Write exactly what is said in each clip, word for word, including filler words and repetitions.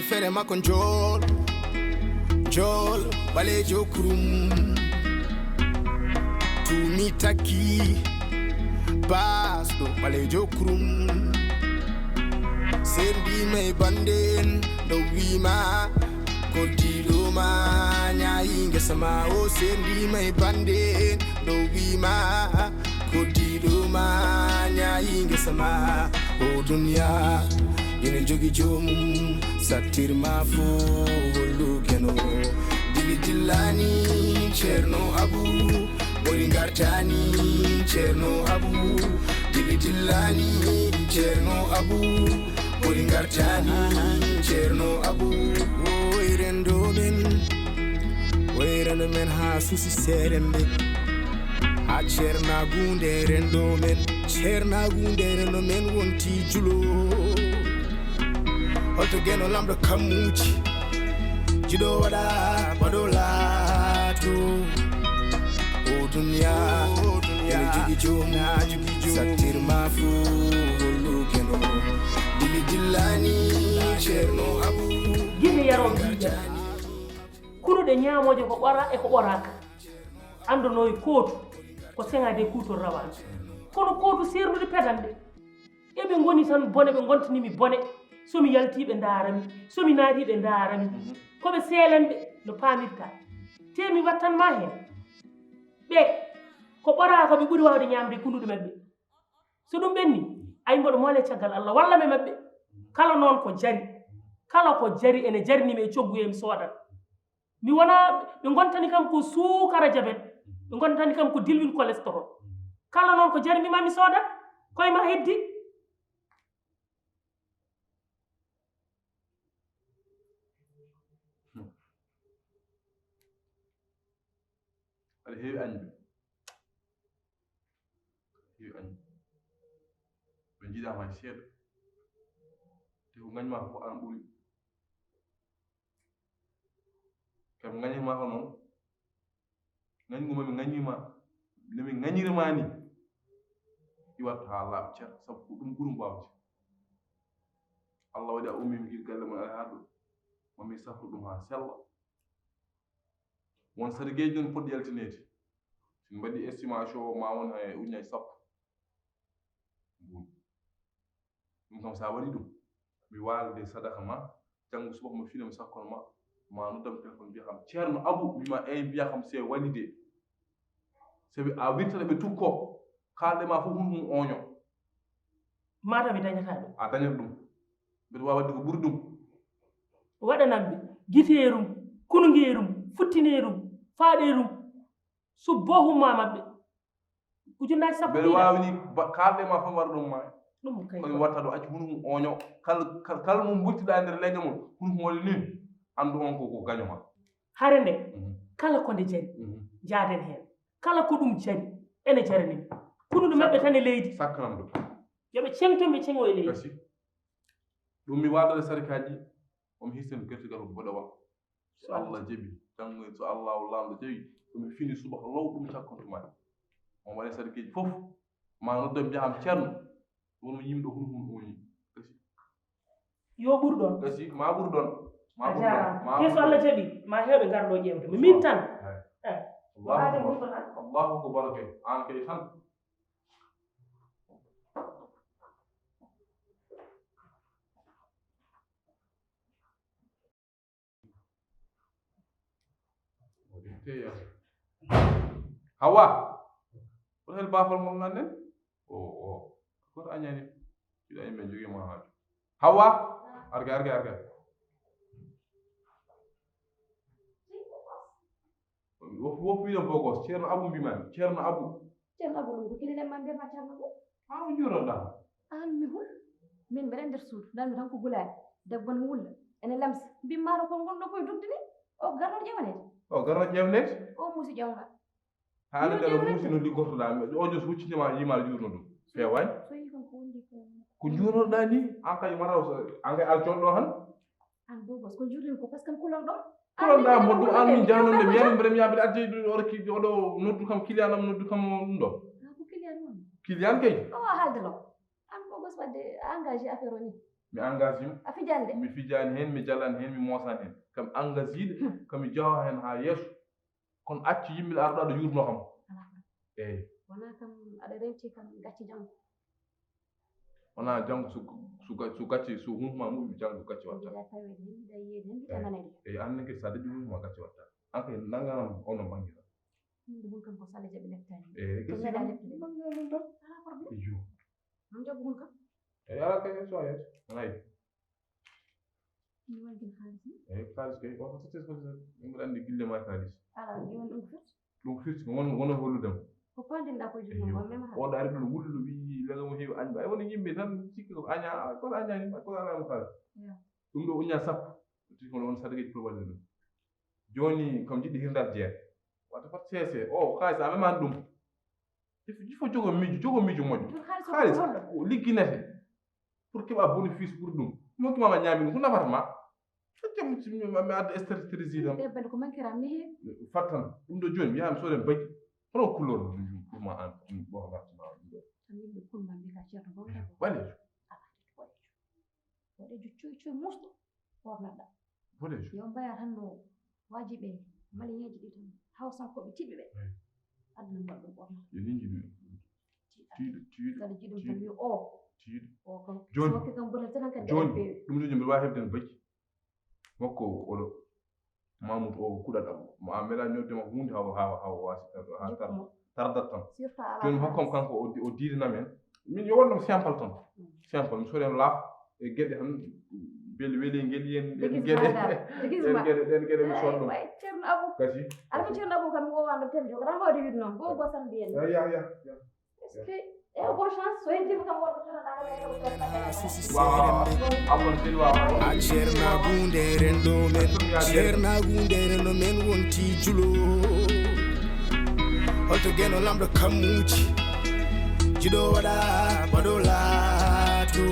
Fere makko njool, njool, ɓaleejo kurum. Tumi takki, baasɗo, ɓaleejo kurum. Sendima e bande en, ɗo wima, koddiɗo ma, ñaayi ngesa ma, o sendima e bande en, ɗo wima, koddiɗo ma, ñaayi ngesa ma. O duniya, ina jogi joomum, sattir ma fo hollu keno. Dili dillani, Ceerno Abu, ɓuri ngartani, Ceerno Abu. Dili dillani, Ceerno Abu, ɓuri ngartani, Ceerno Abu. Oy rendo men, oy rendo men ha suusi seeremɓe. Ha ceernaagu nde renndo men, ceernaagu nde renndo men wonti julo. Holto geno lamɗo kammuuji, jiɗo waɗa, waɗo laato. O duniya, o duniya, ene jogi joom, ene jogi joom. Sattir ma fo hollu geno. Dili dillani, Ceerno Abu. Gine yaroo biiɗe. Kunuɗe ñaamooje ko ɓora e ko ɓoraaka. Anndonooy kootu ko seŋaade e kuutor rawaandu. Kono kootu seerndude pedanɗe. Eɓe ngoni tan bone, ɓe ngontani mi bone. So mi yaltii, ɓe ndaara mi. So mi naatii, ɓe ndaara mi. Ko ɓe seelanɓe no paamirtaa. Tee mi wattan ma heen. Ɓe, ko ɓoraaka ɓe ɓuri waawde ñaamde e kunuɗe maɓɓe. So ɗum ɓenni, ay mboɗo moole caggal Allah, walla mi maɓɓe. Kala noon ko jari. Kala ko jari ene jarni mi e coggu he mi soodat. Mi wona, ɓe ngontani kam ko suukara jabet, ɓe ngontani kam ko dilwin cholestérol. Kala noon ko jarni ma mi soodat, koye ma heddi. Aɗa heewi añɓe. Heewi añɓe. Ɓe njiɗaama hay seeɗa. Te ko ngañmaa ko an ɓuri. Kam ngañirmaa ko noon. Ngañgu ma mi ngañirmaa. Nde mi ngañirmaa ni. Iwat haa laaɓ cer, sabu ko ɗum ɓuri mbaawde. Allah waɗi a ummiima gila galle mon ari haa ɗo. Ma mi safru ɗum haa sella. Won sarigeeji noon poɗɗi yaltineede. So min mbaɗi estimation o ma won e ujunnaaji sappo. Mbuuɗi. Ɗum kam so a waɗi ɗum, mi waalde sadaka ma, janngo subaka mo fina mi sakkono ma, ma noddam téléphone mbiya kam, "Ceerno Abu," mbima, "Eey," mbiya kam, "C'est validé." Sabi a wirtata ɓe tukko, kaalɗe ma fof hunhum oño. Mataw mi dañata ɗum. A dañat ɗum. Mbeɗa waawi waɗde ko ɓuri ɗum. Waɗanam ɓe giteerum, kunungeerum, futtineerum, faaɗeerum, subbohum ma maɓɓe. Ujunnaaji sappo mbeɗa ɗiɗi. Waawi ni ba-, kaalɗe ma fof mbaɗa ɗum ma. Ɗum kay. Kono mi watta ɗo acci hunhum oño. Kal-, kal-, kala mo mbuccuɗa nder legge mum, hunhum woni ni, anndu on ko, ko gaño ma. Hare nde, mhm, kala ko nde jari, mhm, njaaden heen. Kala ko ɗum jari, ene jarani mi. Kununɗe maɓɓe tan e leydi. Sakkanam ɗum. Yo ɓe ceŋ toon, ɓe ceŋo e leydi. Gasi. Ɗum mi waadata sarikaaji, omo histen gertugal ko boɗewal. So Allah jaɓi, janngo so Allahu Laamɗo jaɓi, ko mi fini subaka law ɗum cakkontuma. On waɗi sarikeeji fof, ma noddo mbiya am, "Ceerno, wonmo yimɗo hun hun oñi." Gasi. Yo ɓur ɗon. Gasi, ma ɓur ɗon. Ma ɓur ɗon. A jaaraama. Te so Allah jaɓi, ma heewɓe ngar ɗo ƴeewde mi. Min tan. Eey. Eh. Allahu akbar. Allahu akbar kay. Aan kay tan. Hawa, ko hel baafal ngol ngannen? O, o. Goto añani. Jiɗa yimɓe jogii ma haaju. Hawa, arga, arga, arga. Wof, wof wiɗen bogos, Ceerno Abu mbimami, Ceerno Abu. Ceerno Abu ɗum ko kiliɗen ma mbiyata Ceerno Abu. Haa o juuroɗa? Aan mi hul, min mbeɗa nder suudu, nanmi tan ko gulaali. Debbo no wulla, ene lamsa. Mbimmaɗo ko ngonɗo koye dugde ni, o garno ƴewaneede. O garno ƴewaneede? O muusi ƴewnga. Haa nde ɗo muusi no liggortoɗa, o jos huccinde ma, yima juurno ɗum. Feewani? So yi kon ko wondi ko. Ko juurnoɗa ni, an kay mataw, an kay al joɗɗo han? An bogos, ko juurɗen ko parce que kulon ɗon. Kulon ɗa mo ɗum an min jahno nde mi yami mbeɗa mi yaɓi addi ɗum oɗo ki-, oɗo noddu kam client am noddu kam ɗum ɗo. Ah, ko client woni? Client kay. O haalde lo. An bogos wadde engagé affaire o ni. Mi engage ma. A fijande. Mi fijani hen, mi jalani hen, mi mosani hen. Kam engage iɗo, kam mi jaha hen ha yeeso. Kono accu yimɓe arɗo aɗa yurno kam. Eyi. Wona kam aɗa rewti kam gacce janngo. Wona janngo so, so, so gacce, so hunhuma muɗum janngo gacce watta. Mbiɗa tawi hen, mbiɗa yiyeede hen, mbiɗa nanede. Eyi, an ne kadi sa dañi hunhuma gacce watta. An kay nanganam ono bannge tan. Ɗum ɗum kam ko sale jaɓi lettani. Eyi, gasi nanganam tan. Ala problème. Iyo. An jaɓu hun kam. Eyi, ala kay so a yeeso. Eyi. Eyi, kaalis kay, o ko sete sete, mbiɗa anndi gille ma kaalis. Ala, jooni ɗum firti? Ɗum firti ko won, won hollude mo. Ko paldinɗa ko junno mo, même ha. O ɗaari ɗum wullu, wi, laga mo heewi añ, ɓay woni yimɓe tan, sikki ko aña, ko añani, ko ala mo kaalis. Ɗum ɗo uña sappo, ti kono on sadaka ji pour waɗde ɗum. Jooni, kam jiɗɗi hirndal jeer. Wata fat seese, o, kaalis, a meman ɗum. Il faut, il faut jogo miijo, jogo miijo moƴƴo. Kaalis ko ligginete. Pour keɓa bénéfice ɓuri ɗum. Mo ki mama ñaami ɗum, ko nafata ma? Feccam mi adda estertrisé tan. Ɓe bal ko mankira mi he. Fattan. Ɗum ɗo jooni, mi yaha mi sooda baki. Hono couleur ɗum pour ma an, ɗum ɓornata ma ɗum ɗo. Tan yimɓe kulma mbi ka ceerno gonɗo ko. Baleejo. Boɗeejo. Boɗeejo coy coy musɗo. Ɓornaɗa. Boɗeejo. Yo mbaya tan no wajiɓe, maliyeeji ɗi tan. Hawsankooɓe tiɗɓe ɓe. Aduna mbaɗa ɗum ɓornata. Yo ninji ɗum. Tiiɗo, tiiɗo, kala jiɗum tan yo o. Tiiɗo. O kam. Jooni. Sokke kam botal tan kadi. Jooni. Ɗum ɗo jooni mbiɗa waawi heɓde no baki. Makko oɗo. Mamoud o kuɗaɗo. Mo a meɗa ñodde makko huunde hawa, hawa, hawa wasi tardo. Ha tar-, tardat tan. Surtout ala. Jooni hokkam kanko o di-, o diidana men. Min yo wonno simple tan. Mm. Simple. Mi soren laaf e geɗe tan. Bel weli ngel yen, ɗen geɗe. Ɗen geɗe, ɗen geɗe mi soɗɗo. Way, Ceerno Abou. Kasi. Ala ko Ceerno Abou kam mi wowano tel jogo. Tan wawde wiide noon. Go go tan mbiyen. Ya, ya, ya, ya. Est-ce que, e, bonne chance, so heddiima kam, worko tan, waaw, Allah no seli, waaw. A ceernaagu nde renndo men, ceernaagu nde renndo men wonti julo. Holto geno lamɗo kammuuji, jiɗo waɗa, waɗo laato.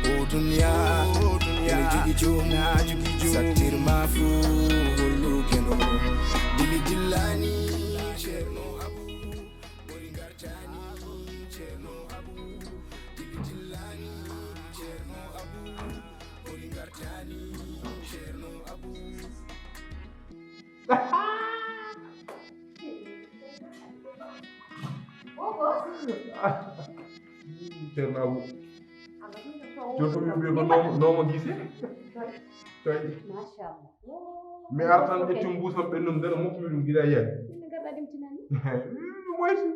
O duniya, ene jogi joom, sattir ma fuu, hollu geno. Dili dillani, ceerno Abu. Ceerno Abu. Jooni ko min mbiyi ko noomo, noomo gise. Coy. Machallah. Mi artan ƴetti mbuusam ɓennum nder mokku mi ɗum gila yaani. Min garɗa ɗimtinani. Moyti.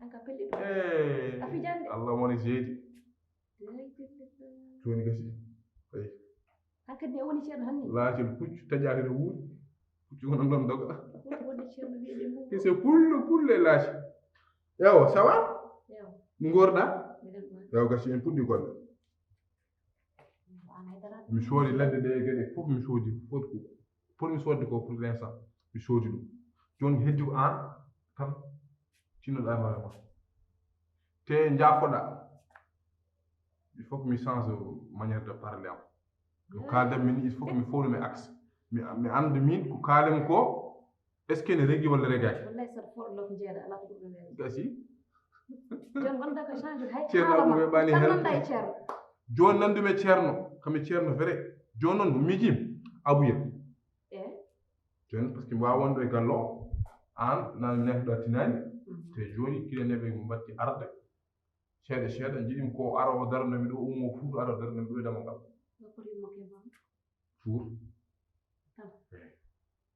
An ka pelli ɗum. Eh, a fijande. Allah woni seedi. Jooni gasi. Eyi. Hankadi ne woni ceerno hanni. Laacel puccu taƴaaka ne wuuri. Puccu wona ɗon doga. Woni woni ceerno wiyeɗe mum. Kese pullo pullo e laaci. Yawo, sawa? Yawo. No ngorɗa? Miɗen ɗon. Yawo gasi en puɗɗi golle. An haydara. Mi soodi ladde ɗe geɗe fof mi soodi. Fof ko. Pour mi soodde ko pour l'instant. Mi soodi ɗum. Jooni heddi ko an tan. Tinnoɗa e hoore ma. Te njaafoɗa. Il faut que mi change manière de parler am. Ko kaaldan min, il faut que mi fowna mi axe. Mi, mi annda min ko kaaldan ko, est-ce que ne regi walla regaaki? Wallahi, saɗa fowɗo lok jeeɗa, ala ko ɓurɗo weeɓde. Gasi. Jooni wonda ko change hay. Ceerno Abu ɓe ɓani tan hel. Nanda e ceerno. Jooni nanndumi e ceerno, kam e ceerno vrai. Jooni noon ko miijii Abuya. Eh? Jooni, parce que mi waawa wonde e galle o, aan nana neefɗa tinaani, te jooni kila neeɓe mbatti arde, seeɗa seeɗa, njiɗimi ko ara o darana mi ɗo, ummo Fuuta ara o darana mi ɗo e dammugal. Ɗo poti mo ke bam. Fuur. Tan. Eey.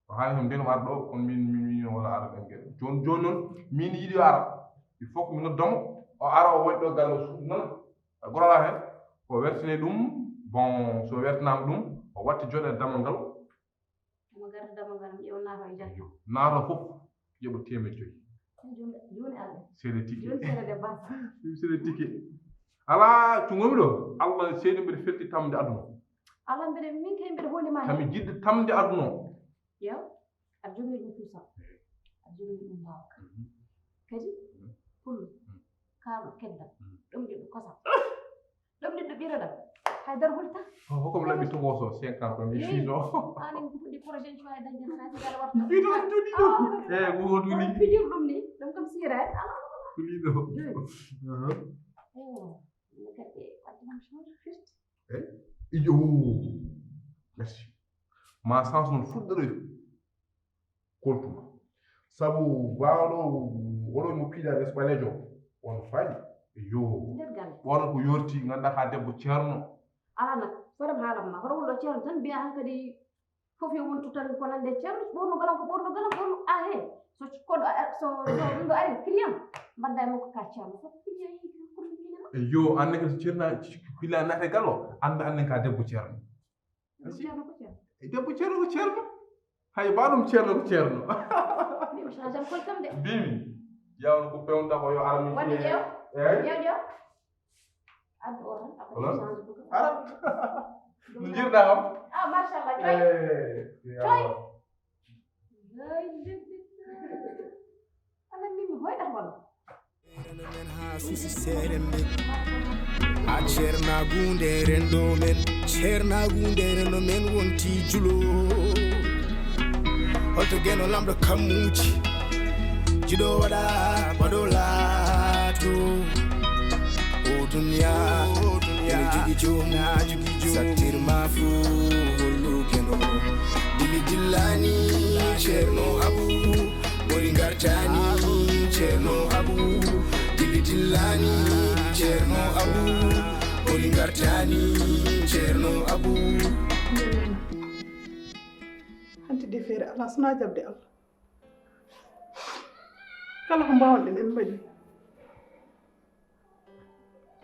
O haali kam ndeen o ara ɗo, kono min, min, min wala ara ɗen geɗe. Jooni, jooni noon, min yiɗi o ara. Il faut que mi nodda mo, o ara o waɗi ɗo galle o suuɗa nana. A goroɗa heen, o wertini ɗum, bon, so wertinaama ɗum, o watti joɗe dammugal. Omo garda dammugal, mi ƴeewa naata e jam. Naata fof, yoɓa teemeɗɗe joyi. Jooni, jooni Allah. C'est le ticket. Jooni c'est le débat. Ɗum c'est le ticket. Alaa, to ngonmi ɗo, Allah seedi mbeɗa felti tamde aduna o. Allah mbeɗa, min kay mbeɗa hooli ma. Kami jiɗde tamde aduna o. Yo, aɗa jogii ɗum tout ça. Aɗa jogii ɗum mbaawa. Mhm. Kadi, mhm, pullo, mhm, kaalɗo kedda, mhm, ɗomɗinɗo kosam. Ɗomɗinɗo ɓiroɗam. Hay dara hulta. Oh, hoko mo labbi tokoso cinquante mille six cents. An en ko fuɗɗi projet en cuwa e dañde tan, si dara warta. Bidon tuli ɗo. Eh, ko tuli. Fijir ɗum ni, ɗum kam sira. Tuli ɗo. Aha. Eyo, kadi, Ko ɗum change firti. Eyi. Iyo. Merci. Ma sens noon fuɗɗoɗo koltuma. Sabu baawɗo oɗo mo piiɗa ɓes ɓaleejo. On faɗi. Iyo. Nder galle. Ɓooɗo ko yorti, ngannduɗaa ka debbo ceerno. Ala nak, fodam haalam ma. Hoto wulɗo ceerno tan mbiya hankadi fof e wontu tan ko nande ceerno, ɓornugol am ko ɓornugol am, ɓornu, ah, he. So koɗo, so, so ɗum ɗo ari, client, mbadda e makko ka ceerno. Fof client yi ko ɗum yinema. Iyo, anne kadi so ceerna, client naate gallo, annda anne ka debbo ceerno. Debbo ceerno ko ceerno. E debbo ceerno ko ceerno. Hay ba ɗum ceerno ko ceerno. Min mi change am koltam de. Mbimi, yawno ko pewnta ko yo armi. Wonde ƴeew. Eyi. Ƴeew, ƴeew. Addu o tan, après change ko. Ara. No njirɗa kam? Ah, machallah, kay. Eh, coy. Lay, lay, lay, lay. Ala min mi hoyɗat walla. Men haa suusi seeɗen de. A ceernaagu nde renndo men, ceernaagu nde renndo men wonti julo. Holto geno lamɗo kammuuji, jiɗo waɗa baɗo laato. O duniya, o duniya, ene jogi joom, na jogi joom. Sattir ma fuu hollu geno. Dili dillani, ceerno Abu. Ɓuri ngartani ceerno Abu, dili dillani ceerno Abu, ɓuri ngartani ceerno Abu. Hanti de feere alaa, so wonaa jaɓde Allah. Kala ko mbaawɗen en mbaɗi.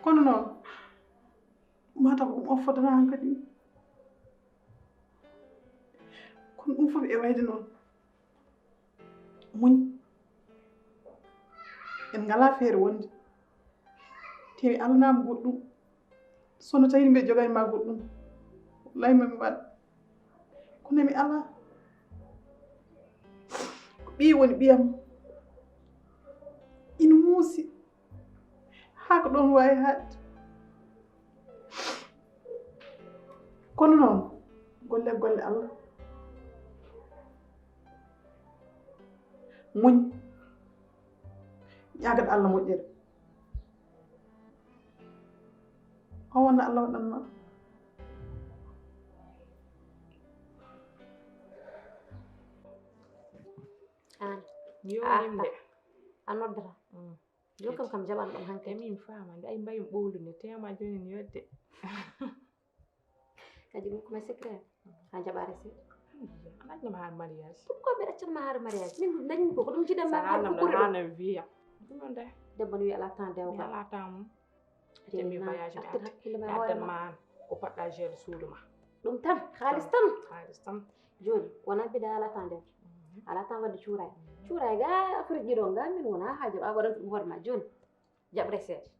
Kono noon, mataw ko ɗum o fodata hankadi. Kono ɗum fof e wayde noon. Muñ. En ngalaa feere wonde. Te mi alanaama goɗɗum. So no tawi mbiɗa jogani ma goɗɗum. Wallahi ma mi waɗ. Kono mi alaa. Ko ɓiy woni ɓiyam. Ina muusi. Haa ko ɗoon waawi haaɗde. Kono noon, golle golle Allah. Muñ. Ñaagat Allah moƴƴere. O wona Allah waɗan ma. Aan. Mi yonii de. A noddata. Jokkam kam jaɓan ɗum hankadi. Min faamande, ay mbayum ɓowlude, tema jooni ni yodde. Kadi ɗum ko ma secret. A jaɓaare seeɗa. An accanma haa mariage. Pourquoi mbiɗa accanma haa mariage? Min dañmi ko, ko ɗum jiɗan ma ko ɓuri ɗum. Hana wiya. Ɗum ɗon de. Debbo no wiya ala temps dewgal. Ala temps mum. Te mi voyage mi arti. Mi addan ma an ko poɗɗa gérer suudu ma. Ɗum tan, xaalis tan. Xaalis tan. Jooni, wona mbiɗa ala temps nder. Ala temps wadde cuuraay. Cuuraay ga Afrique ɗiɗo ga min wona haaja ma waɗan ɗum hoore ma jooni. Jaɓre seeɗa.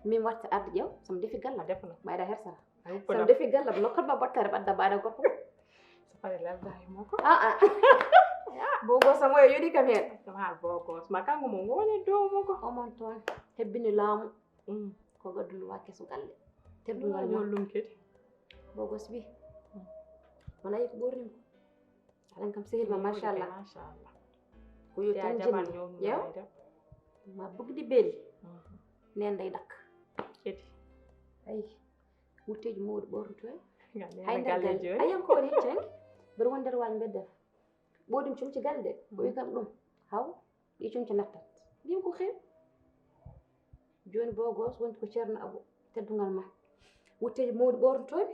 Min watta arde ƴeew, so mi defi galla. A defano. Ɓayda hersara. So mi defi galla, nokkat ma bottare ɓadda mbaɗa gorko. So pare lalda e makko. Ah, ah. Bogo samo e yodi kam hen. Kam ha bogo. Ma kanko mo ngone dow makko. Omon toon hebbini laamu. Mm. Ko gadduno wa keso galle. Teddugal ma. Hollum kedi. Bogos bi. Wona yi ko ɓorni mo. Aɗan kam sehil ma, machallah. Machallah. Ko yo tan jinni. Yew. Ma bugdi beli. Nen day dakk. Kedi. Ay. Wutteji mawɗi ɓornoto en. Hay nder galle. Ayan ko woni tan. Ber won nder waañ bedda. Ɓoɗum cum ci galle. Ko wi kam ɗum. Haw. Ɗi cum ci nattat. Ɗin ko xew. Jooni bogos wonti ko Ceerno Abu. Teddungal ma. Wutteji mawɗi ɓornotoɓe.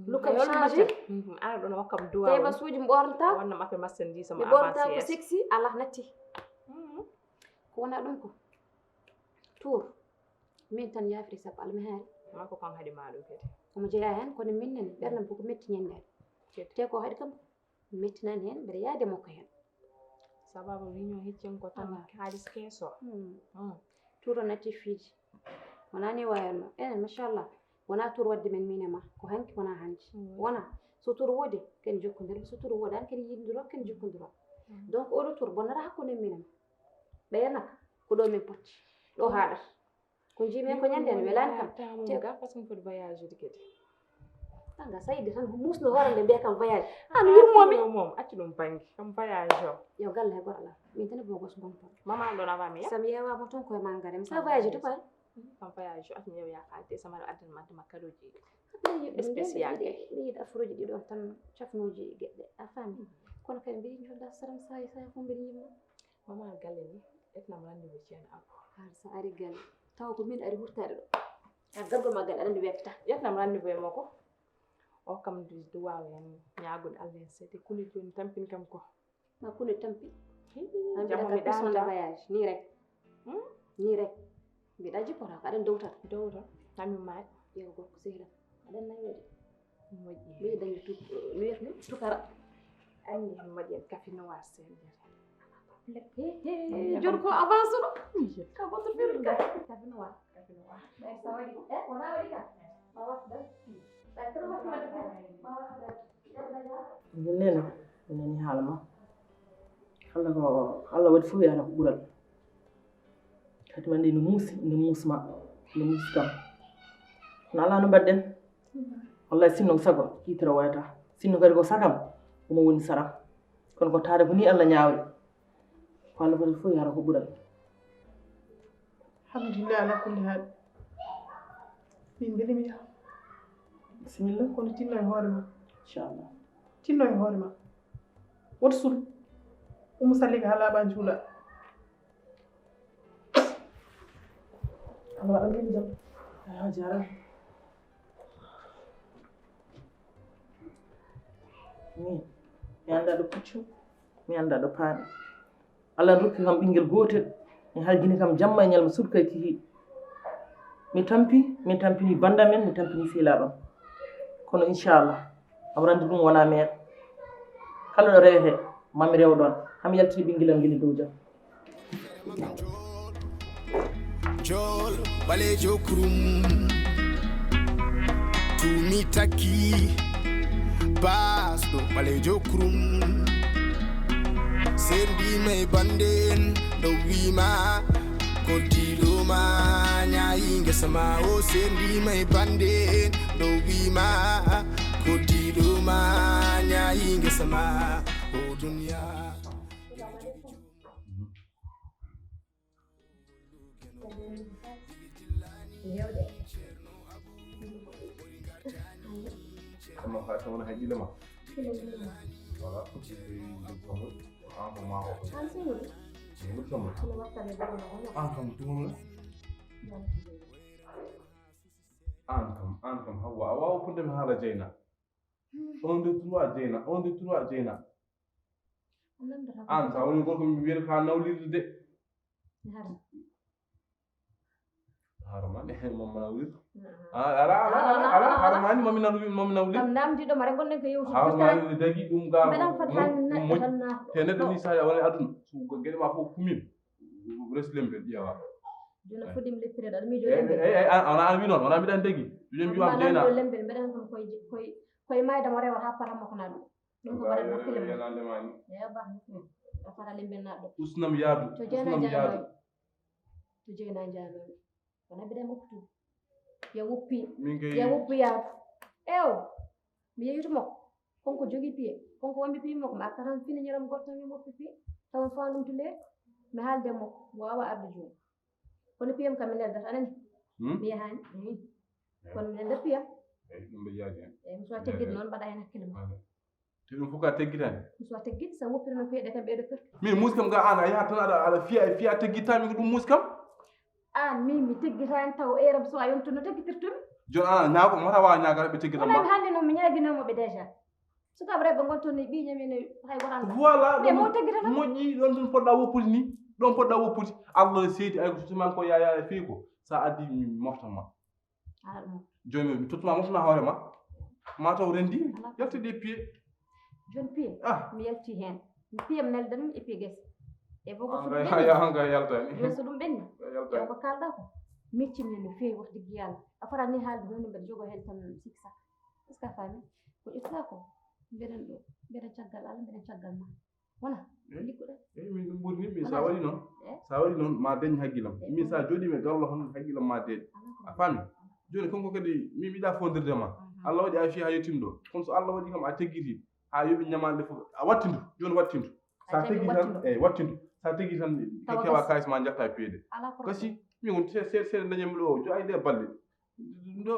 Lukam changé. Ara ɗon wakkam duwa. Tawi masuuji mi ɓornata. Wonna mappe marchandise mi ɓornata ko sexy, ala natti. Ko wona ɗum ko. Tour. Min tan yafri sabu almihaari. Ma ko kan haɗi ma ɗum kadi. Omo jeyaa heen, kono min nen ɓernam koko metti ñannde. Te ko haɗi kam mettinan heen, mbeɗa yaade makko heen. Sababu réunion heccen ko tan haalis keeso. Tour o natti fiiji. Wonaa ni wayatno. Enen, machallah. Wonaa tour wadde men min e ma. Ko hanki wonaa hanki. Wonaa. So tour woodi, ken jokkondir. So tour woodaani, ken yiɗndiro, ken jokkondiro. Donc, oɗo tour bonnata hakkunde min e ma. Ɓeya nak, ko ɗo min potti. Ɗo haaɗata. Ko njimi ko ñande en welaani kam. Te ga façon foti voyage ude kadi. Anga saydi tan musno hoore nde mbiya kam voyage. An yurmomi. Mom accu ɗum bangi kam voyage o. Yo galle he goto ala. Min tan e bogos bon ton. Mama ɗo na wami. Sam yewa mo ton koye mangare. Sa voyage de pay. Kam voyage at mi yew yakade sama addana ma addana ma kadoji spécial. Mi yiɗi affaire uji ɗi ɗon tan, cafnuji geɗɗe, a faami. Kono kadi mbiɗi jolda saram sayi sayi fof mbiɗi yimma. Mama galle ni, etnam rendez-vous ceerno Abou. Har sa ari galle, taw ko min ari wurtade ɗo. A gargol ma galle aɗa andi wettata. Etnam rendez-vous e makko. O kam du wawa en ñaagol Allah en seede kuli joni tampin kam ko. Ma kuli tampi. An mbiɗa ka personne de voyage ni rek. Ni rek. Mbiɗa jippota ko aɗan dowtata. Dowta. Ami maaɗi. Yo gorko sehira. Aɗan nayi waɗi. Moƴƴi. Mbiɗa dañi tuk mi wiyata ɗum tukara. Anni hen moƴƴi en kafino wa sendere. Joni ko avance ɗo. Ka votre firme ka. Kafino wa. Kafino wa. Ɓay sa waɗi e wona waɗi ka. Ma wafda. Ɓay kono wafda waɗi ka. Ma wafda. Nene, mi nani haala ma. Hannde ko Allah waɗi fof yana ko ɓural. Kadi ma nde no muusi, no muusma, no muusi kam. Kono alaa no mbaɗɗen. Wallahi sinno ko sago, kiitira woyata. Sinno kadi ko sakam, omo woni saram. Kono ko taade ko ni Allah ñaawri. Ko Allah waɗi fof yana ko ɓural. Alhamdulillah ala kulli hal. Min mbele mi yaha. Bisimilla. Kono tinno e hoore ma. Inchallah. Tinno e hoore ma. Woto sul. Umu salli ka haa laaɓa njuula. Allah waɗa min jam. Ayo jarama. Min mi annda ɗo puccu, mi annda ɗo paaɗi. Allah rokki kam ɓinngel gootel, mi haljini kam jamma e ñalma suudu kay kihi. Mi tampi, mi tampini banndam en, mi tampini seelaaɓam. Kono inchallah, am randi ɗum wona meer. Kala ɗo rewete, mami rew ɗon. Hami yaltini ɓinngel am ngel e dow jam. Jol ɓalejo kurum. Tumi taki. Basɗo ɓalejo kurum. Sendima e bande en ɗo wima. Koddiɗo ma ñayi ngesa ma o sendima e bande en ɗo wima. Koddiɗo ma ñayi ngesa ma o duniya. Kono hay tawon hay gila ma. Wala. An ko ma ko. An sewri. Wurtama. An kam tuma. An kam, an kam hawa a wawa pundemi haala jeyna. Un deux trois jeyna, un deux trois jeyna. An sa woni gorko mi wiyata ka nawlirde de. Harmani mama nawlir. Ala ala ala ala harmani mami nawlir mami nawlir. Kam namdi ɗo mara gonnen ko yewtu. Harmani ne dagi ɗum ga. Mbeɗan foti han neɗɗo tan na. Te neɗɗo ni sa woni aduna. Geɗe ma fof kumin. Reslembe ƴeewa. Jona fodimi leppirede aɗa miijo lembe. Eyi eyi ana an wi noon wona mbiɗan dagi. Joñen mbiwam jeyna. Lembe mbeɗan kam koye koye koye mayda mo rewata ha pata mo kona ɗum. Ɗum ko mbaɗa hakkille mum. Yanande ma ni. Eya ba. A fata lembe naɗɗo. Usnam yaadu. To jeyna jaanomi. To jeyna jaanomi. Wona mbiɗa moftu. Ya woppi. Min kay ya woppi yaadu. Ew. Mi yeeyutu makko. Konko jogi piye. Konko wambi piye makko. Mi arta tan fini ñaram goɗɗo tan mi mofti piye. Tawa mi fawa ɗum tule. Mi haalde makko. Wawa arde jooni. Kono piyam kam mi neldata anani. Mi yahani. Kono mi nelda piyam. Eyi ɗum ɓe yaaji hen. Eyi mi suwa teggit noon mbaɗa hen hakkille ma. Te ɗum fof ka teggitani. Mi suwa teggit sa woppirano peeɗe kam ɓeɗo pertu. Min muusi kam ga an a yahat tan aɗa aɗa fiya e fiya teggittami ko ɗum muusi kam. An min mi teggitani taw eram so a yontuno teggitirtumi. Joni an a ñaago mata wawa ñaagare ɓe teggitama. Wala mi hande noon mi ñaaginoma ɓe déjà. Sukaɓe rewɓe gon toon e ɓiñam ene hay goranta. Voilà. Mais mo teggitata moƴƴi ɗon ɗum poɗɗa woppude ni. Ɗon poɗɗa woppude Allah ne seedi ay ko sutiman ko yaya e fii ko sa addi mi moftama. Jooni mi tottuma mofna hoore ma. Ma taw rendi. Yaltidi e piye. Joni piye. Ah. Mi yalti hen. Mi piye mi nelda ɗum e piye gese. E bogo suɗum ɓenni. Yaltani. Joni so ɗum ɓenni. Yaltani. Ko kalɗa ko. Miccini no feewi wax dëgg yàlla. A fotani haalde hunde mbeɗa jogo hen tan sikki sakka. Est-ce que a faami? Ko ƴettata ko. Mbeɗen ɗo. Mbeɗen caggal Allah, mbeɗen caggal ma. Wona ligguɗo. Eyi min ɗum ɓurni min sa waɗi noon. Sa waɗi noon ma deñ haggilam min sa jooɗima e gallo tan haggilam ma deeƴ. A faami? Jooni konko kadi min miɗa fondirde ma. Allah waɗi a fi ha yettin ɗo kono so Allah waɗi kam a teggiti ha yoɓi ñamande fof a wattindu jooni wattindu. Sa teggiti tan eyi wattindu. Sa tigi tan, kewa kayis ma jatta e peede. Ala problème. Kasi, mi won se-, se-, seeɗa dañen ɗo, jo ay ɗe balɗe. Ɗo,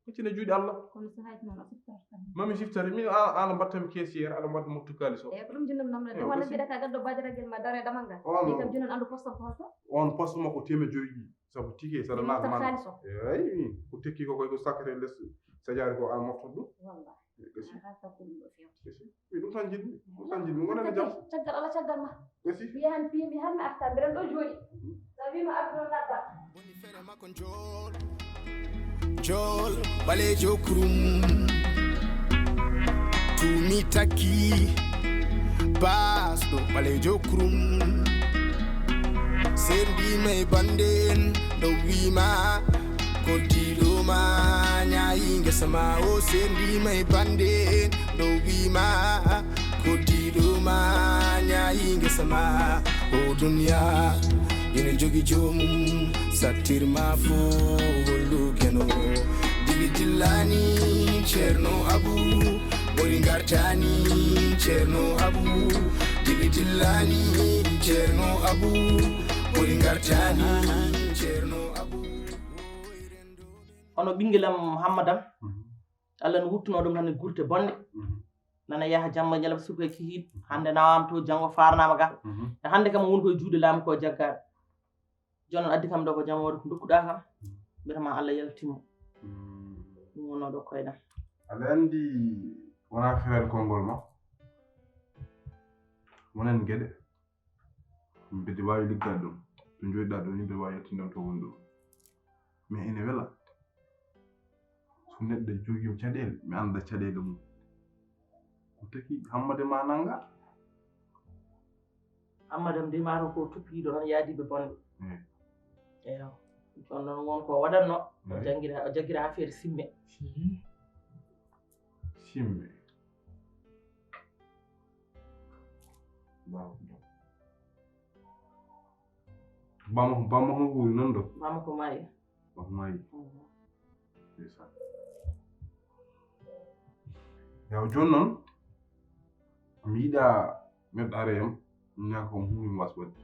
ko cine juuɗe Allah. Kono so hay noon a siftorto tan. Mami siftare, min a-, ala mbattami caissière, ala mbattami moftu kaalis o. Eyi, ko ɗum jinnam namde. Eyi, walla mbiɗa ka gaddo baajaragel ma daro e damal ngal. Ni kam jinon anndu poste am ko holto? On poste makko teemeɗɗe joyi. Sabu tike saɗa naata man. Kaalis o. Eyi, ko tekki ko koy ko sakkate les sajaari ko an moftoto ɗum. Wallahi. Gasi. Haa sakko ɗum ɗo fewti. Gasi. Mi ɗum tan jiɗmi. Ɗum tan jiɗmi. Ngonen e jam. Caggal Allah, caggal ma. Gasi. Mi yahan piimi han mi arta. Mbiɗen ɗo jooɗi. Sa wiima arduno ngadda. Boni fere makko njool. Njool, ɓaleejo kurum. Tumi takki. Baasɗo, ɓaleejo kurum. Sendiima e bande en, ɗo wiima. Koddiiɗo ma ñaayi ngesa ma o, sendiima e bande en, ɗo wiima. Koddiiɗo ma ñaayi ngesa ma o, duniya ina jogi joomum, sattirma fo hollu geno. Dili dillani Ceerno Abu, ɓuri ngartani Ceerno Abu. Dili dillani Ceerno Abu, ɓuri ngartani Ceerno Abu. Hono ɓinngel am Hammadam, mhm, Allah no wuttunoo ɗum hannde gurte bonɗe. Mhm. Nana yaha jamma ñalawma suka e kihiiɗe. Hannde nawaama to, janngo faaranaama ga. Mhm. E hannde kam o woni koye juuɗe laamu ko jaggaaɓe. Jooni noon addi kam ɗo ko jam wooda ko ndokkuɗaa kam. Mhm. Mbiyata ma Allah yaltin mo. Mhm. Ɗum wonno ɗo koyɗam. Aɗa anndi wonaa feere konngol ma. Wonen geɗe. Mbeɗa waawi liggaade ɗum. To njooɗiɗaa ɗo ni mbeɗa waawi yaltinde on to woni ɗo. Mais ene wela. So neɗɗo jogiima caɗeele, mi annda caɗeele mum. Ko taki Hammade ma nannga? Hammade am de maaro ko tuppiiɗo noon yaadiiɓe bonɓe. Eh. Eyo. Ɗum ɗon noon won ko waɗatno. O janngira, o jaggira affaire simme. Simme. Bamako, Bamako no wuuri noon ɗo? Bamako maayi. Bamako maayi. Mhm. Ndeysaan. Yaw, jooni noon, mi yiɗa neɗɗo ara yam, ñaaka ko huunde mi waas waɗde.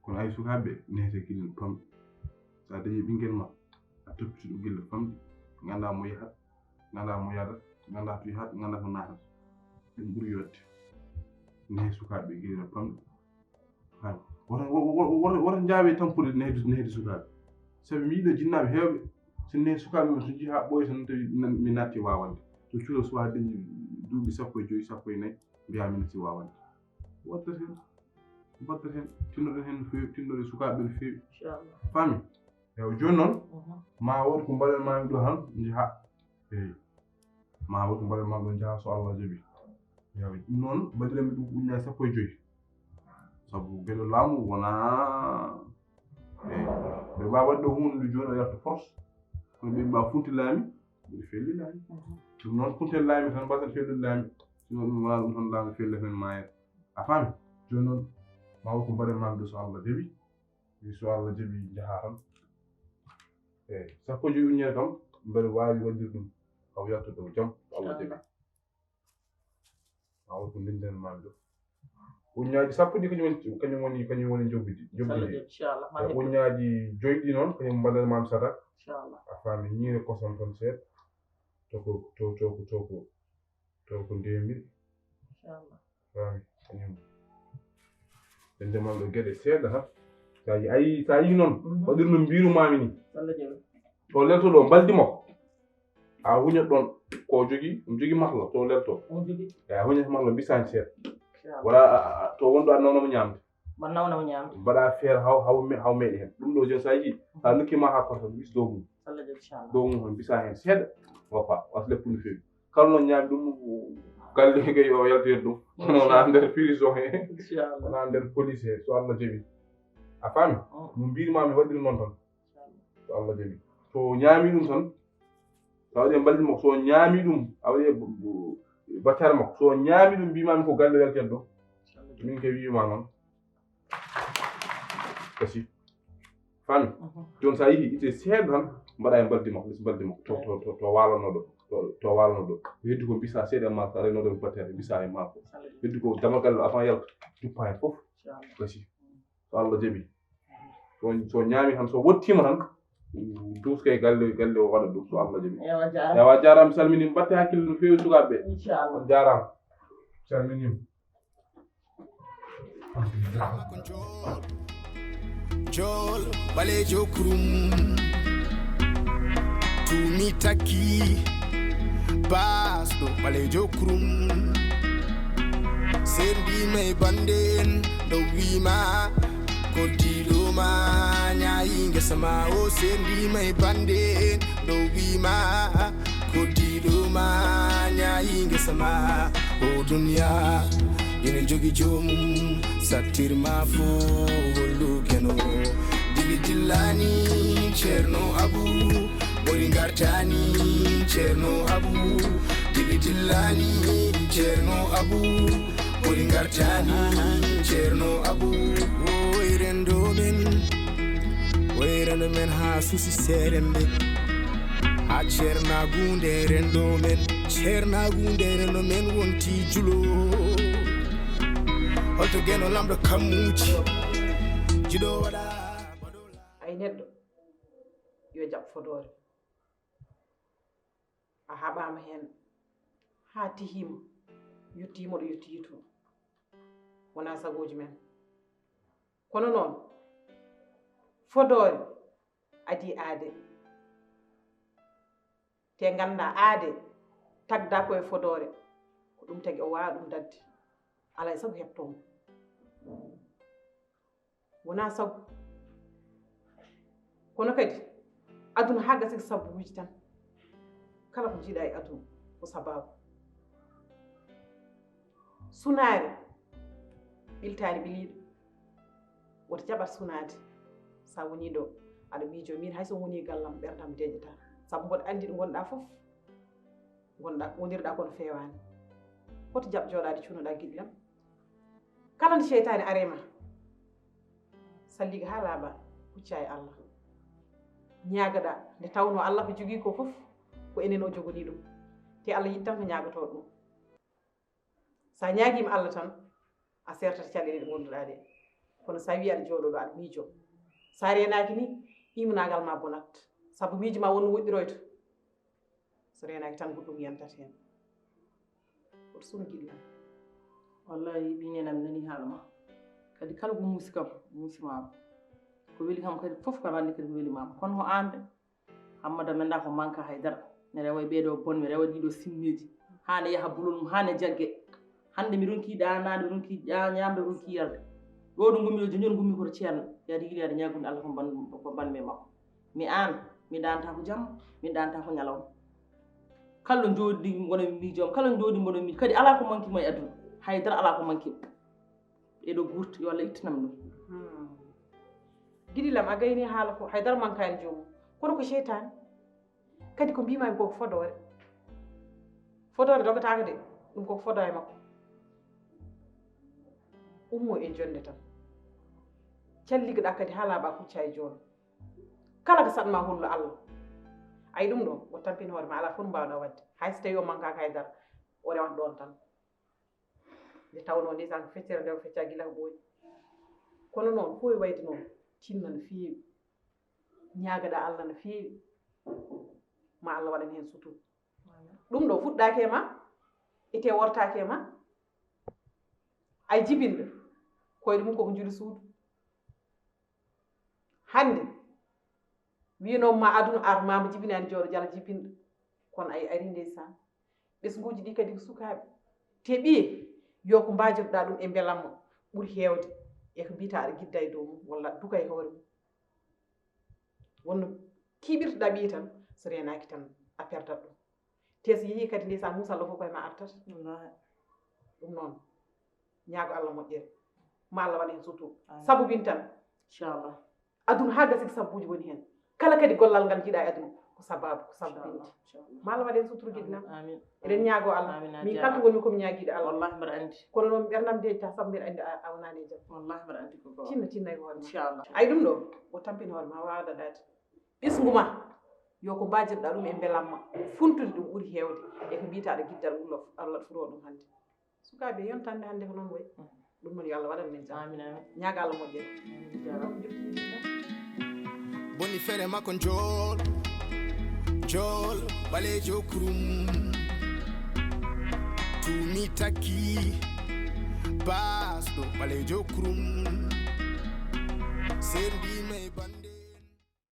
Kono ay sukaaɓe nehete gila no pamɗi. So a dañii ɓinngel ma, a toppiti ɗum gila no pamɗi. Nganndaa mo yahat, nganndaa mo yadat, nganndaa to yahat, nganndaa to naatat. Ɗum ɓuri yodde. Nehe sukaaɓe gila no pamɗi. Hay. Woto, woto, woto, woto njaawe tampude nehdi, nehdi sukaaɓe. Sabi mi yiɗo jinnaaɓe heewɓe. So nehe sukaaɓe mum so njehi haa ɓooya tan tawi nan-, mi naatti waawande. To cuuɗo so haa dañi duuɓi sappo e joyi, sappo e nayi, mbiyaa mi naatti waawande. Waɗtat heen. Waɗtat heen. Tinnoɗen heen no feewi, tinnoɗen sukaaɓe no feewi. Inchallah. Faami? Ewa, jooni noon, mhm, ma wood ko mbaɗen ma ɗo han, njaha. Eyi. Ma wood ko mbaɗen ma ɗo njaha so Allah jaɓi. Ewa, ɗum noon, mbaɗiren mi ɗum ujunnaaje sappo e joyi. Sabu geɗo laamu wonaa, eyi, ɓe mbaawa waɗde ɗo huunde nde jooni o yalta force. Kono ɓe mbaawa funti laami, ɓe felli laami. Mhm. Ɗum noon funten laami tan, mbaɗen fellude laami. Sinno ɗum wonaa ɗum tan laami felleten maayat. A faami? Jooni noon, ma wood ko mbaɗen ma ɗo so Allah jaɓi. Wi so Allah jaɓi njaha tan. Eyi, sappo e joyi ujunnaaje kam, mbeɗa waawi waɗirde ɗum. Aw yaltude o jam, so Allah jaɓi. Ma wood ko ndenden ma ɗo. Ujunnaaji sappo ɗi kañum woni, kañum woni, kañum woni njoɓdi, njoɓdi. Inchallah, ɗi. Inchallah. Eyi, ujunnaaji joyi ɗi noon, kañum mbaɗan ma sadak. Inchallah. A faami, ñiire kosam tan seeɗa. To ko, to, to ko, to ko, to ko ndemir. Inchallah. Faami, kañum. Ɓe ndeman ɗo geɗe seeɗa tan. Sa yi-, ayi, sa yi noon, mhm, waɗir no mbiiru mami ni. Allah jaɓi. To lelto ɗo, mbaldi makko. A huñat ɗon ko o jogii, omo jogii mahla, to lelto. Omo jogii. Eyi, a huñat mahla, mbisa heen seeɗa. Inchallah. Wala, a, a, a, to wonɗo a nawna mo ñaamde. Mbaɗa nawna mo ñaamde. Mbaɗa feere haw, haw me-, haw meeɗi heen. Ɗum ɗo jooni so a yii, so a nokki ma haa korta, mbis dow mum. Allah jaɓi, inchallah. Dow mum, mbisa heen seeɗa, ngoppa, was leppu no feewi. Kala no ñaami ɗum, galle he yo yaltu heen ɗum. Inchallah. Wona nder prison he. Inchallah. Wona nder police he, so Allah jaɓi. A faami? Mm. No mbiirmi mi waɗiri noon tan. Inchallah. So Allah jaɓi. So ñaami ɗum tan, so a waɗi e mbaldi makko, so ñaami ɗum, a waɗi e b-, b-, battane makko, so ñaami ɗum, mbimami ko galle welten ɗo. Inchallah. Min ke wiima noon. Kasi. Faami? Mhm. Jooni so a yii, itte seeɗa tan, mbaɗa e mbaldi makko, les mbaldi makko, to, to, to, to waalano ɗo, to, to waalano ɗo. Heddi ko mbisa seeɗa e makko, aɗa reno ɗo battere, mbisa e makko. Heddi ko damal galle avant yalta, duppa heen fof. Gasi. So Allah jaɓi. So, so ñaami tan, so wottiima tan, tuuska e galle, galle o waɗa ɗum, so Allah jaɓi. Ewa, jaaraama. Ewa, jaaraama, mi salminiima. Mbaɗte hakkille no feewi, sukaaɓe ɓe. Inchallah. On jaaraama. Mi salminiima. Jol ɓalejo kurum tumi takki basɗo ɓalejo kurum sendima e bande en ɗo wima koddiɗoma ñayi guesama o sendima e bande en ɗo wima koddiɗoma ñayi guesama o duniya ina jogi jomum sattirma fo hollukeno dili dillani ceerno abu ɓori gartani ceerno abu dili dillani ceerno abu ɓori gartani ceerno abu oy rendo men oy rendo men ha susi serembe ha ceernagunde rendo men ceernagunde rendo men wonti julo holto geno lamɗo kammuji jiɗo waɗa Ay neɗɗo, yo jaɓ fodoore. A haɓaama heen haa tihiima, yottiima ɗo yottii to. Wonaa sagooji men. Kono noon, fodoore adii aade. Te nganndaa aade tagdaa ko e fodoore, ko ɗum tagi o waawaa ɗum daɗde. Alaa e sago heɓtoo mo. Wonaa sabu. Kono kadi, aduna haa gasi ko sabuuji tan. Kala ko njiiɗaa e aduna ko sabaabu. Sunaare ɓiltaani ɓiliiɗo. Woto jaɓat sunaade. So a wonii ɗo, aɗa miijoo miin hay so mi wonii gallam ɓerndam deeƴataa. Sabu mboɗo anndi ɗo ngonɗaa fof. Ngonɗaa wondirɗaa kono feewaani. Hoto jaɓ jooɗaade cuunoɗaa giɗli am. Kala nde seytaane aree ma, salliga haa laaɓa, huccaa e Allah. Ñaagaɗaa nde tawnoo Allah ko jogii ko fof ko enen o joganii ɗum. Te Allah yiɗi tan ko ñaagotoo ɗum. So a ñaagiima Allah tan, a seertat caɗeele ɗe ngonduɗaa ɗe. Kono so a wii aɗa jooɗoo ɗo aɗa miijoo, so a reenaaki ni, imanaagal ma bonat. Sabu miijo ma won no woɗɗiroyta. So reenaaki tan goɗɗum yantat heen. Hoto sun giɗlam. Wallahi ɓinenam nani haala ma kadi kala ko muusi kam muusimaama ko weli kam kadi fof kam anndi kadi ko weli maama kono ko aan de hammada menda ko manka haydara mi rewa e ɓeeɗo bon mi rewa ɗiɗo sinneeji haa ne yaha bulol mum haa ne jagge hannde mi ronki ɗaanaade mi ronki ñaamde mi ronki yarde ɗo ɗo ngummi ɗo jooni ngummi koto ceerno yaade yili yaade ñaagunde allah ko ban ko banme makko mi aan mi ɗaanata ko jamma mi ɗaanata ko ñalawma kala ɗo jooɗi mboɗo miijo am kala ɗo jooɗi mboɗo miijo kadi alaa ko manki mo e aduna haydara alaa ko manki ɓeɗo gurti yo allah ittinam ɗum giɗilam a gayni haala ko haydara mankaani joomum kono ko seytaane kadi ko mbimami koko fodoore fodoore dogataako de ɗum koko fodo e makko ummo e jonde tan calligoɗa kadi haa laaɓa kucca e jooɗo kala ko saɗma hollu allah ayi ɗum ɗo o tampini hoore ma ala fof no mbawɗa wadde hay so tawi o mankaaka haydara o rewat ɗon tan nde tawnoo ndeysan ko feccere nde o fecca gila ko ɓooyi kono noon fof e wayde noon tinna no feewi ñaagaɗa allah no feewi ma allah waɗan heen sutur ɗum ɗo fuɗɗaaki e ma ete wortaaki e ma ay jibinɗo koyɗe mum koko njuli suudu hannde wiyno ma aduna ar mama jibinaani jooɗo jala jibinɗo kono ay ari ndeysan ɓesnguuji ɗi kadi ko sukaaɓe te ɓiye yo ko mbaajotoɗaa ɗum e mbelamma ɓuri heewde e ko mbiyta aɗa gidda e dow mum walla duka e hoore mum wonno kiiɓirtoɗaa ɓiye tan so reenaaki tan a perdat ɗum te so yehii kadi ndeysan musallo fof koye ma artat ɗum noon ñaago allah moƴƴere ma allah waɗa heen sutur sabubin tan inchallah aduna haa gasi ko sabuuji woni heen kala kadi gollal ngal njiɗa e aduna ko sababu ko sabu binde ma allah waɗa heen sutur giɗnam eɗen ñaago allah min kaltu wonmi komi ñaagiɗo allah wallahi mbaɗa anndi kono noon ɓerdam deejta sabu mbeɗa anndi a wonani e jam wallahi mbaɗa anndi ko goto tinno tinna e hoore ma inchallah ay ɗum ɗo o tampini hoore ma wawa daɗade ɓesngu ma yo ko mbajirɗa ɗum e mbelamma funtude ɗum ɓuri heewde e ko mbiytaɗo giddal allah furo ɗum hannde sukaaɓe yontande hannde ko noon wayi Ɗum noon yo Allah waɗan min jam. Amin amin. Ñaaga Allah moƴƴere. Jarama. Boni fere makko njool njool ɓaleejo kurum. Tumi takki basɗo ɓaleejo kurum. Sendime